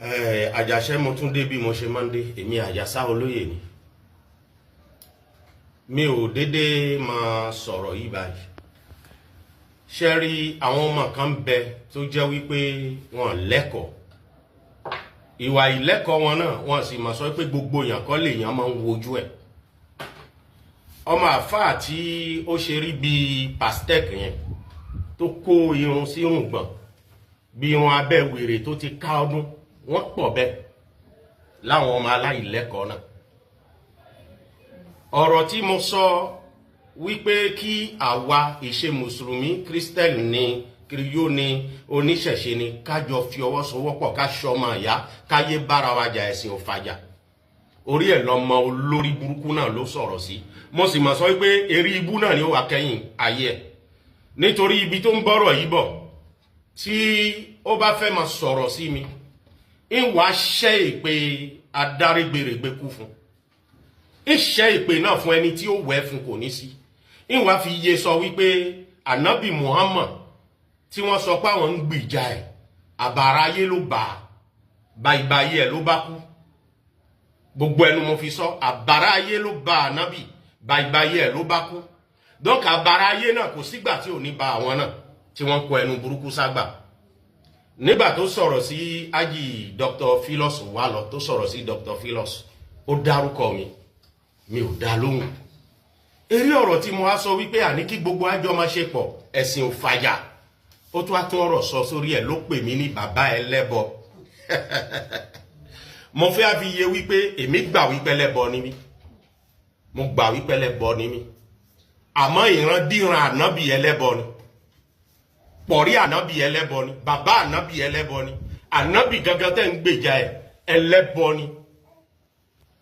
Àjàṣẹ́, mo tún dé bí mo ṣe máa ń dé. Èmi Àjàsá Olóyè ni. Mi ò dédé máa sọ̀rọ̀ yìí báyìí. Ṣe rí àwọn ọmọ kan bẹ tó jẹ́ wípé wọn lẹ́kọ̀ọ́, ìwà ìlẹ́kọ̀ọ́ wọn náà, wọn sì máa sọ pé gbogbo èèyàn kọ́ lèèyàn máa ń wojú ẹ̀. Ọmọ àfáà tí ó ṣe rí bíi pastec yẹn, tó kó irun sí irùngbọ̀n bí irun abẹ́ wèrè tó ti ká ọdún, wọ́n pọ̀ bẹ́ẹ̀ láwọn ọmọ aláìlẹ́kọ̀ọ́ náà. Ọ̀rọ̀ tí mo sọ wípé kí àwa ìṣe mùsùlùmí, kírísítẹ́nì ni, kiriyó ni, oníṣẹ̀ṣe ni, kájọ fi ọwọ́ sowọ́pọ̀, ká ṣọmọ ìyá, káyé bára wa jà, ẹ̀sìn ò fàjà. Orí ẹ̀ lọ́mọ olórí burúkú náà ló sọ̀rọ̀ sí. Mo sì mọ̀ sọ wípé eré ibú náà ni ó wà kẹ́yìn ayé ẹ̀, nítorí ibi tó ń bọ́rọ̀ yìí bọ̀. Tí ó bá fẹ́ máa sọ̀rọ̀ sí mi, ń wàá ṣẹ́ ìpè adárígbèrègbè kú fún, ń ṣẹ́ ìpè náà fún ẹni tí ó wẹ̀ fún kò ní sí. Ń wàá fi iye sọ wípé Ànábì Muhammad tí wọ́n sọ pé àwọn ń gbìjà ẹ̀, àbàrà ayé ló bà á, báyìí ẹ̀ ló bá kú. Gbogbo ẹnu mo fi sọ, àbàrà ayé ló bá Ànábì, báyìí ẹ̀ ló bá kú. Donc àbàrà ayé náà kò sígbà tí ò ní ba àwọn náà tí wọ́n kọ ẹnu burúkú ságbà. Nígbà tó sọ̀rọ̀ sí ají Dr. Philos wà lọ, tó sọ̀rọ̀ sí Dr. Philos, ó dárúkọ mi, mi ò dá lóhùn. Eré ọ̀rọ̀ tí mo wá sọ wípé àní kí gbogbo àjọ máa ṣe pọ̀, ẹ̀sìn ò fàjà, ó tún wá tún ọ̀rọ̀ sọ sórí ẹ̀, ló pè mí ní bàbá ẹlẹ́bọ. Mo fẹ́ fi yé wípé èmi gbà wípé ẹlẹ́bọ ni mí, mo gbà wípé ẹlẹ́bọ ni mí, àmọ́ ìrandíran ànábì ẹlẹ́bọ ni, pọ̀rí ànábì ẹlẹ́bọ ni, bàbá ànábì ẹlẹ́bọ ni, ànábì gangan tẹ́ ń gbèjà ẹ̀ ẹlẹ́bọ ni.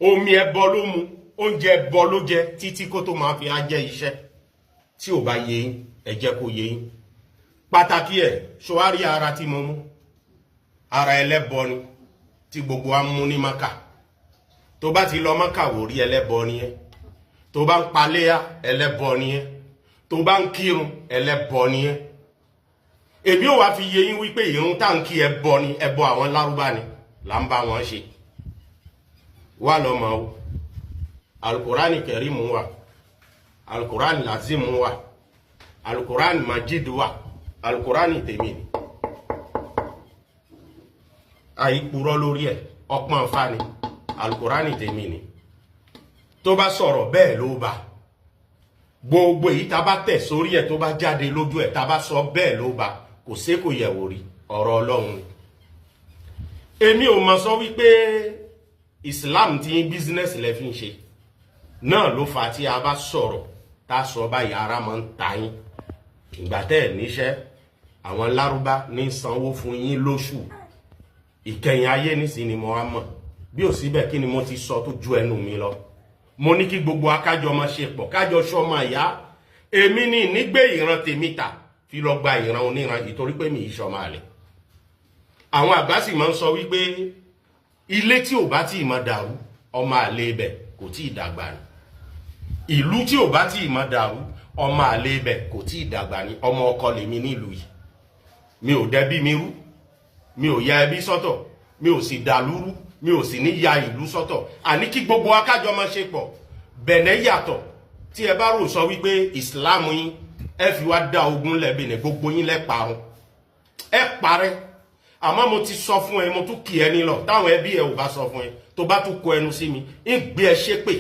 Omi ẹbọ ló mu, oúnjẹ ẹbọ ló jẹ títí kó tó máa fi á jẹ iṣẹ́. Tí ò bá yé yín, ẹ jẹ́ kó yé yín. Pàtàkì ẹ̀ ṣọwárí ara tí mo mú, ara ẹlẹ́bọ ni tí gbogbo wa mú ní Maka. Tó bá ti lọ Maka, wò rí, ẹlẹ́bọ ni ẹ́. Tó bá ń paléyà, ẹlẹ́bọ ni ẹ́. Tó bá ń kírun, ẹlẹ́bọ ni ẹ́. Èmi ò wá fi yé yín wípé ìrun tá ń kí, ẹbọ ni, ẹbọ àwọn lárúbá ni là ń bá wọn ṣe. Wà lọ́mọ o, Alukurani Kẹrìmù wà, Alukurani Lazimu wà, Alukurani Majid wà, Alukurani tèmi ni. Àìpurọ́ lórí ẹ̀, ọpọ́n fa ni Alukurani tèmi ni. Tó bá sọ̀rọ̀ bẹ́ẹ̀ ló bá gbogbo èyí tá a bá tẹ̀ sórí ẹ̀, tó bá jáde lójú ẹ̀, tá a bá sọ bẹ́ẹ̀ ló bá, kò sé kò yẹ̀wò rí, ọ̀rọ̀ Ọlọ́run ni. Èmi ò mọ̀ sọ wípé Islam tí yín business lẹ fi ń ṣe náà ló fa tí a bá sọ̀rọ̀ tá a sọ báyìí, ara máa ń ta yín. Ìgbà tẹ́ ẹ̀ níṣẹ́, àwọn lárúbá ní sanwó fún yín lóṣù. Ìkẹyìn ayé nísìnyí ni mo wá mọ̀ bí ò síbẹ̀. Kí ni mo ti sọ tó ju ẹnu mi lọ? Mo ní kí gbogbo akájọ máa ṣe pọ̀, kájọ ṣọmọ ìyá. Èmi ní nígbé ìran tèmi tà fi lọ gba ìran oníran, ìtorí pé mi ìṣọmọ àlè. Àwọn àgbà sì máa ń sọ wípé ilé tí ò bá tí ì máa dàrú, ọmọ àlè ibẹ̀ kò tí ì dàgbà ni. Ìlú tí ò bá tí ì máa dàrú, ọmọ àlè ibẹ̀ kò tí ì dàgbà ni. Ọmọ ọkọ lèmi nílùú yìí. Mi ò dẹbí mi rú, mi ò ya ẹbí sọ́tọ̀, mi ò sì dàlúrú, mi ò sì ní ya ìlú sọ́tọ̀. Àní kí gbogbo akájọ máa ṣe pọ̀. Bẹ̀nẹ̀ yàtọ̀. Tí ẹ bá rò sọ wípé ìsìláàmù yín ẹ fi wá dá ogun lẹ́bi ní gbogbo yín lẹ́ parun, ẹ parẹ́. Àmọ́ mo ti sọ fún ẹ, mo tún kì ẹ nílọ, táwọn ẹbí ẹ ò bá sọ fún ẹ, tó bá tún kọ ẹnu sí mi, ń gbé ẹ ṣépè,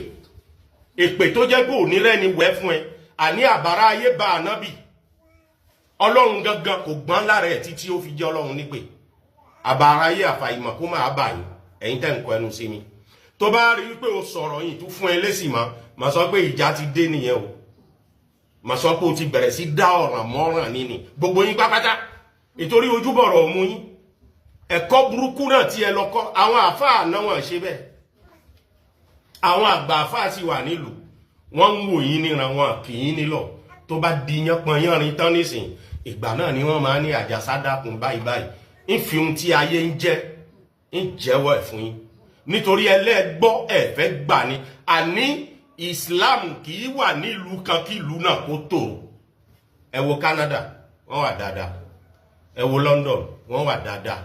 èpè tó jẹ́ pé òní rẹ́ni wẹ́ fún ẹ. Àní àbára ayé bá ànábì, Ọlọ́run gangan kò gbọ́n lára ẹ̀ títí ó fi jẹ́ Ọlọ́run nípè. Àbára ayé àfàìmọ̀ kó máa bà yín, ẹ̀yin tẹ́ ń kọ ẹnu sí mi. Tó bá rí wípé o sọ̀rọ̀ yìí tún fún ẹ lésì mọ́, màá sọ pé ìjà ti dé nìyẹn o. Màá sọ pé o ti bẹ̀rẹ̀ sí dá ọ̀ràn mọ́ràn níní gbogbo yín pápátá, ìtorí ojúbọ̀rọ̀ òmu yín. Ẹ̀kọ́ burúkú náà tí ẹ lọ kọ́, àwọn àáfàá náà wọ́n ṣe bẹ́ẹ̀. Àwọn àgbà àáfàá sì wà nílùú, wọ́n ń wò yín níran, wọn kì í nílọ̀. Tó bá di yánpọn yánrin tán nísìn, ìgbà náà ni wọ́n máa ní Àjàsá dákun báyìí báyìí. Ń fi ohun tí ayé ń jẹ́ ń jẹ́wọ́ ẹ̀ fún yín, nítorí ẹlẹ́gbọ́ ẹ̀ fẹ́ gbà ni. Àní Islam kì í wà nílùú kan kí ìlú náà kó tòrò. Ẹ wo Canada, wọ́n wà dáadáa. Ẹ wo London, wọ́n wà dáadáa.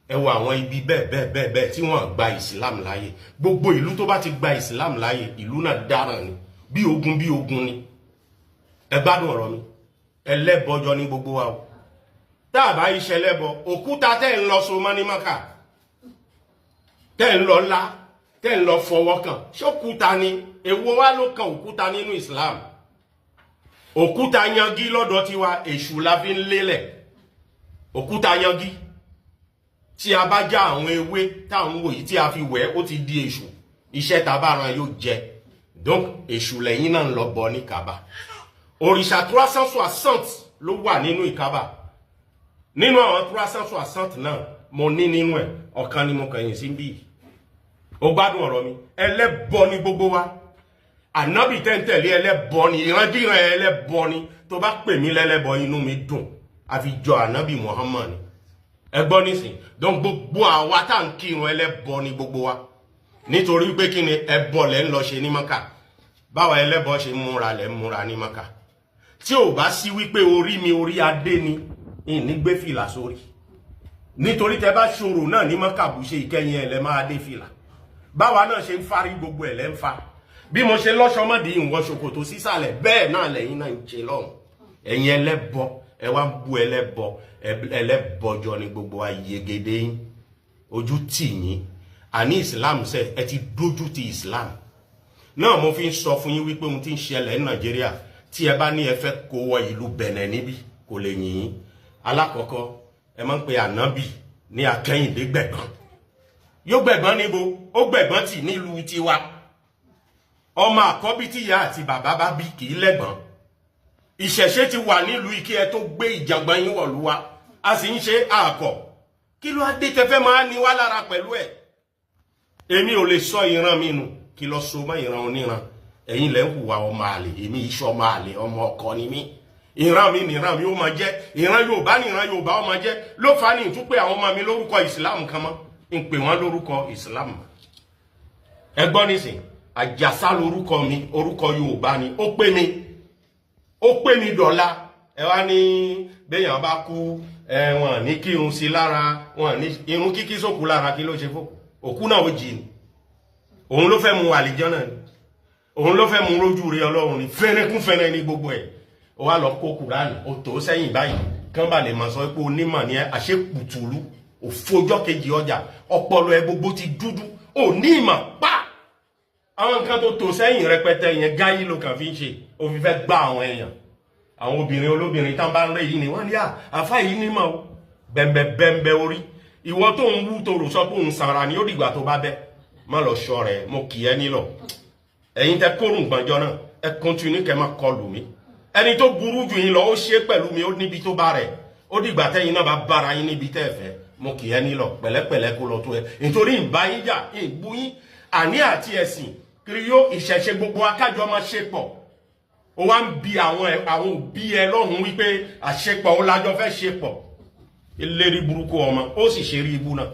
Ẹ wo àwọn ibi bẹ́ẹ̀ bẹ́ẹ̀ bẹ́ẹ̀ bẹ́ẹ̀ tí wọ́n gba Islam láàyè. Gbogbo ìlú tó bá ti gba Islam láàyè, ìlú náà dáràn ni, bí ogun bí ogun ni. Ẹ gbádùn ọ̀rọ̀ mi. Ẹlẹ́bọjọ ní gbogbo wa o. Tá a bá iṣẹ́ lẹ́bọ, òkúta tẹ́ ń lọ so mọ́ ní Mọ́kà, tẹ́ ń lọ lá, tẹ́ ń lọ fọwọ́ kàn, ṣókúta ni? Èwo wá ló kan òkúta nínú Islam? Òkúta yangi lọ́dọ̀ tiwa, èṣù la fi ń lélẹ̀. Òkúta yangi tí a bá já àwọn ewé táwọn wò yìí tí a fi wẹ̀, ó ti di èṣù. Iṣẹ́ tá a bá ran yóò jẹ. Donc èṣù lẹ́yìn náà ń lọ bọ ní Kaaba. Òrìṣà 360 ló wà nínú ìkaba. Nínú àwọn 360 náà, mo ní nínú ẹ̀ ọ̀kan ni mo kẹ̀yìn sí bí. Ó gbádùn ọ̀rọ̀ mi. Ẹlẹ́bọ ni gbogbo wa. Ànábì tẹ́ntẹ̀lé, ẹlẹ́bọ ni. Ìrandíran, ẹlẹ́bọ ni. Tó bá pè mí lẹ́lẹ́bọ, inú mi dùn. Àfi jọ ànábì Muhammad ni. Ẹ gbọ́ nísìn. Donc gbogbo àwa tá à ń kírun, ẹlẹ́bọ ni gbogbo wa. Nítorí pé kí ni? Ẹbọ lẹ́ ń lọ ṣe ní Mọ́kà. Báwa ẹlẹ́bọ ṣe ń múra lẹ́ ń múra ní Mọ́kà. Tí ò bá sí wípé orí mi orí adé ni, ìní gbé fìlà sórí. Nítorí tẹ bá ṣòro náà ní Mọ́kà, bù ṣe ìkẹyìn ẹ̀ lẹ́ máa dé fìlà. Báwa náà ṣe ń fárí, gbogbo ẹ̀ lẹ́ ń fa. Bí mo ṣe lọ́ṣọmọdé, ìwọ̀n ṣòkòtò sísàlẹ̀, bẹ́ẹ̀ náà lẹ́yìn náà ń ṣe lọ́hùn. Ẹ̀yin ẹlẹ́bọ, ẹ wá ń bú ẹlẹ́bọ. Ẹlẹ́bọjọ ni gbogbo ayégede yín. Ojú tì yín. Àní Islam sẹ, ẹ ti dójú ti Islam náà. Mo fi ń sọ fún yín wípé ohun tí ń ṣẹlẹ̀ ní Nàìjíríà, tí ẹ bá ní ẹ fẹ́ kó wọ ìlú Bẹ̀nẹ̀ níbí, kò lè yìn yín. Alákọ̀ọ́kọ́, ẹ máa ń pe ànábì ní akẹ́yìndé gbẹ̀gbọ́n. Yóò gbẹ̀gbọ́n níbo? Ó gbẹ̀gbọ́n tì nílùú tiwa. Ọmọ àkọ́bí tí ìyá àti bàbá bá bí kì í lẹ́gbọ̀n. Ìṣẹ̀ṣe ti wà nílùú ike ẹ tó gbé ìjàngbọ̀n yín wọ̀lú wa, a sì ń ṣe àkọ́. Kí ló dé tẹ fẹ́ máa ní wá lára pẹ̀lú ẹ̀? Èmi ò lè sọ ìran mi nù kí lọ so mọ́ ìran oníran. Ẹ̀yin lẹ́ ń hùwà ọmọ àlè. Èmi iṣẹ́ ọmọ àlè, ọmọ ọkọ ni mí. Ìran mi nìran mi ó máa jẹ́. Ìran Yorùbá ní ìran Yorùbá ó máa jẹ́. Ló fà á ní ìtúpè àwọn ọmọ mi lórúkọ Ìsìlámù kan mọ́ ń pè wọ́n lórúkọ Ìsìlámù. Ẹ gbọ́ nísìn, Àjàsá lórúkọ mi, orúkọ Yorùbá ni. Ó pé mi, ó pé mi dọ̀la. Ẹ wá ní béèyàn bá kú, ẹ wọn ní kírun sí lára, wọn ní irun kíkí sókú lára. Kí ló ṣe fún òkú náà? Ó jì ní òun ló fẹ́ mu àlìjánà ni, òun ló fẹ́ mu rójú rí Ọlọ́run ni. Fẹ́rẹ́kún fẹ́rẹ́ ní gbogbo ẹ̀. Ó wá lọ kó Kùránì, ó tó sẹ́yìn báyìí kán bá lè mọ̀ sọ pé onímọ̀ ni ẹ. Àṣepùtùlù òfojọ́ kejì ọjà, ọpọlọ ẹ gbogbo ti dúdú, ò ní ìmọ̀ pa. Àwọn nǹkan tó tò sẹ́yìn rẹpẹtẹ yẹn, gáyí ló kàn fi ń ṣe. Ó fi fẹ́ gbá àwọn èèyàn, àwọn obìnrin olóbìnrin tán bá ń rẹ yìí ni wọ́n ní àfá yìí nímọ̀ o. Bẹ̀m̀bẹ̀ bẹ̀m̀bẹ̀ orí ìwọ tó ń wú tó rò sọ pé òun sanra ni, ó dìgbà tó bá bẹ́ má lọ ṣọ rẹ̀. Mo kì í ẹ nílọ. Ẹ̀yin tẹ kórùn gbọ̀njọ náà, ẹ continue kẹ́ má kọlù mí. Ẹni tó burú jù yín lọ, ó ṣe pẹ̀lú mi, ó níbi tó bá rẹ̀. Ó dìgbà tẹ́yin náà bá bára yín níbi tẹ́ ẹ fẹ́. Mo kì í ẹ nílọ pẹ̀lẹ́pẹ̀lẹ́ kó lọ tó ẹ, nítorí ìbá yín jà, ìbú yín àní àti ẹ̀sìn kiriyó ìṣẹ̀ṣe, gbogbo akájọ máa ṣe pọ̀. Ó wá ń bi àwọn òbí ẹ lọ́hùn wípé àṣepọ̀ ó lájọ fẹ́ ṣe pọ̀. Eléri burúkú ọmọ, ó sì ṣe rí ibú náà.